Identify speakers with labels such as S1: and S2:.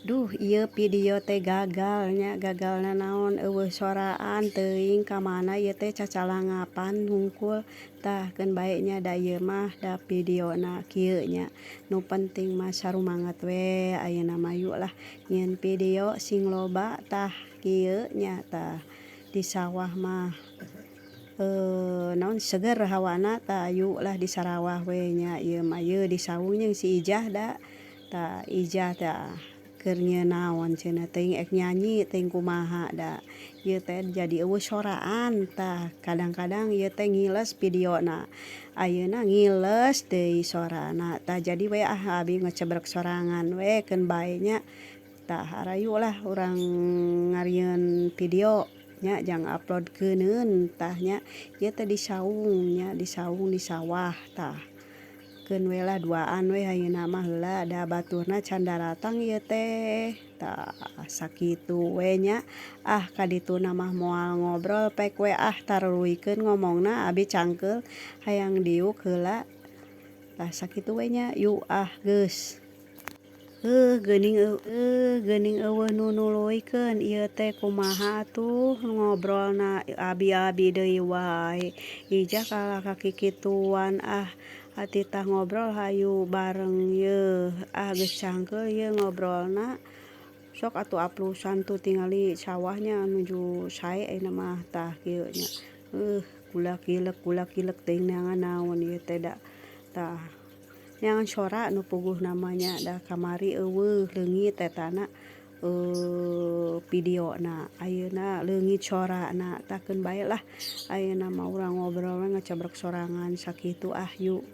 S1: Duh, ieu video teh gagal nya, gagalna naon, eueuh soraan teuing ka mana ieu teh, cacalangapan hungkul. Tah, keun bae nya, da ieu mah da videona kieu nya. Nu penting mah sarumanget we ayeuna mah. Yuk lah, nyieun video sing loba. Tah, kieu nya. Tah, di sawah mah naon, seger hawana. Tah, yuk lah, di sarawah we nya ieu mah. Yeuh, di saung jeung si Ijah da. Tah, Ijah tah keur nyieun naon cenah, teuing ek nyanyi, teuing kumaha da ieu teh jadi eueuh soraan. Tah, kadang-kadang ieu teh ngiles videona, ayeuna ngiles deui sorana. Tah, jadi we ah, abi ngecebrek sorangan we, keun bae nya. Tah, harayu lah urang ngarieun video nya, jang uploadkeuneun. Tah nya, ieu teh di saung nya, di saung di sawah. Tah, keun we lah, duaan we ayeuna mah heula, da baturna can daratang ieu teh. Tah, sakitu we nya. Ah, ka dituna mah moal ngobrol, pek we ah, taruluykeun ngomongna, abi cangkeul hayang diuk heula. Tah, sakitu we nya, yuk ah, geus. Heuh, geuning eueuh, geuning eueuh nu nuluykeun ieu teh, kumaha atuh ngobrolna, abi-abi deui wae. Ijah kalah ka kikituan ah, titah ngobrol hayu bareng yeuh. Ah, geus cangkeul ieu ngobrolna. Sok atuh aplusan tuh, tingali sawahnya nuju sae ayeuna mah. Tah, kieu nya. Gulak-gilek gulak-gilek, teuing neangan naon ieu teh da. Tah, neangan sora nu puguhna mah nya, da kamari eueuh, leungit etana videona, ayeuna leungit sorana. Tah, keun bae lah, ayeuna mah urang ngobrol we ngecebrek sorangan. Sakitu ah, yuk.